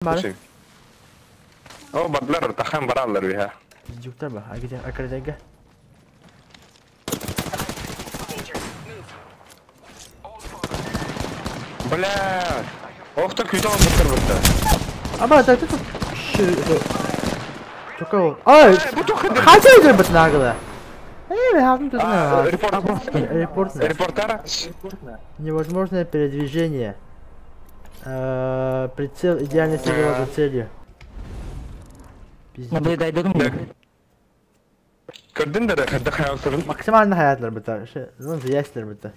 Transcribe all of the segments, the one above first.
Бары. О, бардылар, тахан бараллар үһэ. Пиздюктар ба, акырдайга. Бля! Ох та күүтэ олбуттар бутта. Аба, так тут Только... Ай! Бу туох Хайда өйдөр бит нагыла. Эй, мен хатын tutun. Репорт. Репорт. Репортер. Невозможное передвижение. Прицел идеально следовал за целью. Пиздец. Наблюдай дурму. Көрдүн да да хаялтырын. Максимально hayatlar bitti. Şey, lan ziyaslar bitti.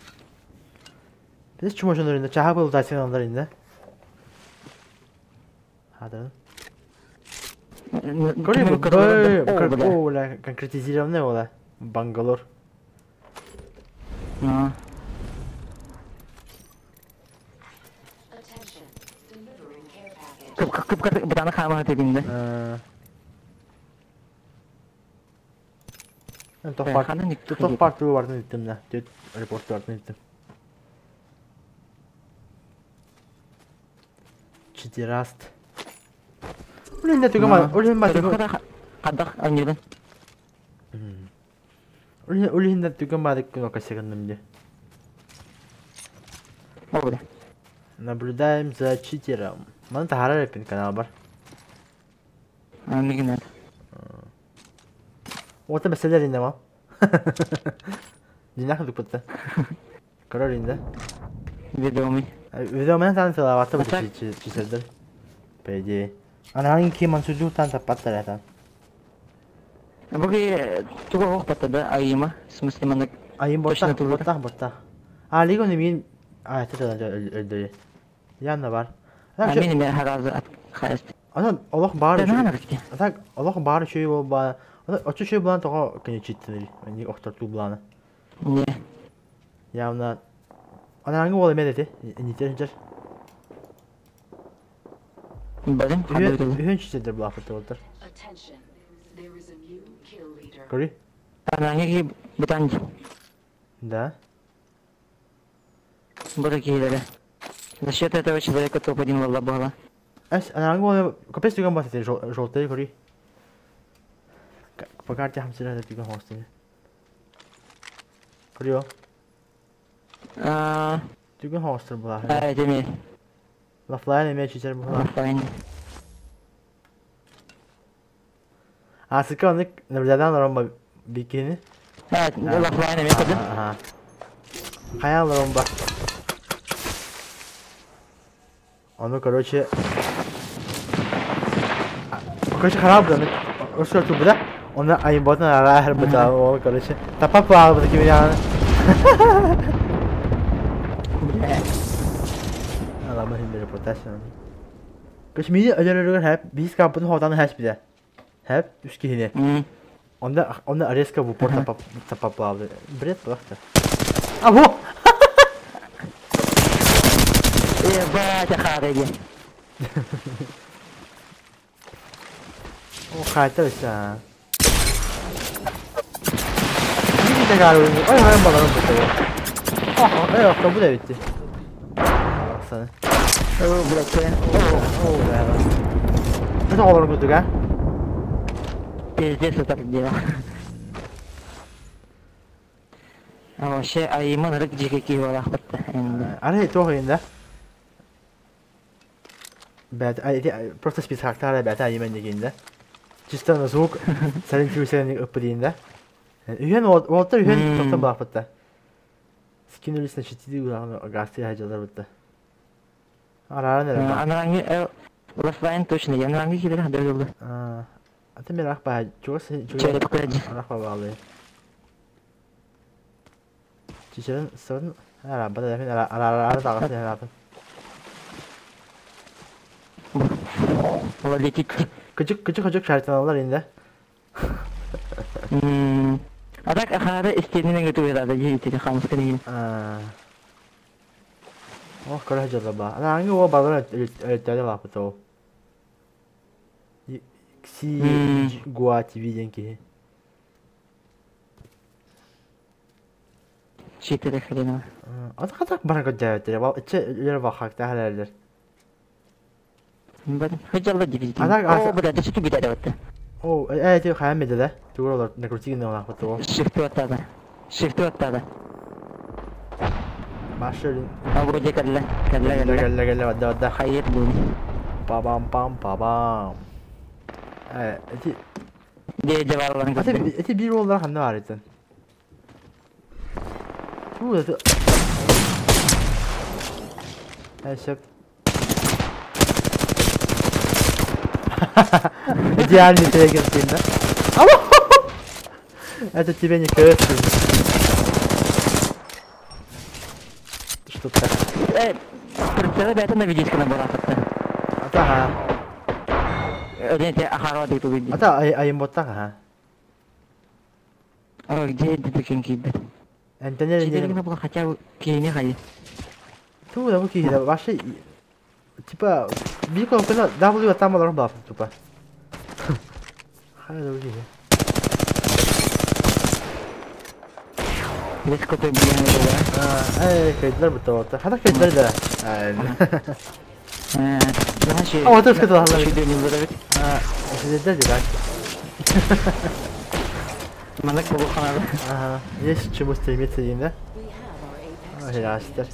Biz чумошон өрінде чаха был дайсың алдар инде. Хадырын. Көрі бұл бля, конкретизированный ола. Бангалор. Кып бутаны хаама тегинде. Тоқ парту бардын иттим да. Төт репорт бардын иттим. Читераст. Блин, не түгем, блин, ма түгем. Кадак аньыдан. Блин, блин, не түгем ма түгем окасегенdim де. О, Наблюдаем за читером. Мана тахара репин канал бар. Мигнер. Ота мәселелер инде ма. Динах дупытта. Король инде. Ведомый. Ведомый там целоваться будет читердер. По идее. Ана ким мансуду там тапаттар это. Буги туга ох патада айыма. В смысле мана Айым боттах, боттах, боттах. А лиго не мин. А, это да өлдөрү. Янна бар. Мен мен харазы хараст. Ана Аллах бар. Так Аллах бар чөй бол ба. Ана очу чөй булан тога кене читтин. Ни охтор ту буланы. Не. Явна Ана аңы бол эме дети. Нитер жер. Балым. Үһөн читердер була фото болтар. Көрү. Ана аңы бутан. Да. Бураки За счет этого человека топ-1 волла была. Эс, ана аңы капец түгөн бас эти желтый көрү. По карте хамсыра түгөн хостын. Көрү. А, Түгөн хостер була. А, деме. Лафлайн эме читер була. Лафлайн. А, сыка оны наблюдадан ромба бикини. А, лафлайн эме кыды. Ага. Хаял ромба. Ону, короче... Короче, харап да, ошо тубда. Оны айымботун ара хербыта, ол, короче. Тапап албыты ким яны. Бля. Аламын хинде репортаж. Короче, мини өдөрөргөр хэп, биз кампын хотаны хэш биде. Хэп, үс кихине. Онда, онда резко в упор тапап, тапап алды. Бред просто. А, во! Ебать, ахареги. О, хайта өсө. Мини тагар ойын. Ой, хайын баларым бутты. Ох, эй, ох, бу да битти. Baksana. О, блядь. О, бля. Это олар кутук, а? Пиздец, это дело. А вообще, айымын рык жеке кийип алахпытты. Ары тоқ енді. Бәт, просто списоктар бәт айымын дегенде. Чисто на звук, сәлем чуйсән өппі дейінде. Үйен олтар үйен тоқтан балақпытты. Скинулись на четыре углана гасты хаҗалар битте. Арара нere? Анаранги Лафлайн точно, я наранги килер хәдер булды. А, ата мен рахба, чугас Череп кәҗ. Рахба балы. Чичерен сын, ара бада мен ара ара ара тагысы ара. Ола летит. Küçük küçük küçük şartlananlar indi. А так ахара истенин götürüyor da yiyiti хамыс кенин. Ох, көрө жылы ба. Ана аңы о балар өттәле лапыты ол. Кси Гуа ТВ ден ки. Читере хрена. Ата катак бара көдәтер. Бал иче лер бахак та хәләләр. Хыдьалла дивизия. А так, О, бля, да что ты беда О, эти хайа да? Тугур накрути на лахпа того. Шифты оттада. Шифты оттада. Машин. А вроде кэллэ. Кэллэ, Кэллэ, кэллэ. кэллэ, кэллэ, бадда, бадда. Хайыр буун. Па-бам-пам, па-бам. Эти... Де барларын Ати, көрдүм. эти bir олар ханна бар итен. Ту, это... Сөп. Идеальный трегер да? Алло! Это тебе не кэш. Что так? Прицелы бәті на видишка на барахатта. Ата ха. Эти ахара дейт увидеть. Ата ай айымботта ха. А где это кенки бит? Энтенер Четыре было хотя бы кейне хали. Ту да буки да вообще типа бико кына W там олар баф тупо. Хай да буки. Здесь какой-то блин А, эй, кайдлар бутта вот. Хата кайдлар да. да. А вот это сказал. А, А, это да. Манак болу ханады. Ага, есть к чему стремиться, да? We have our Apex Ой, ястер.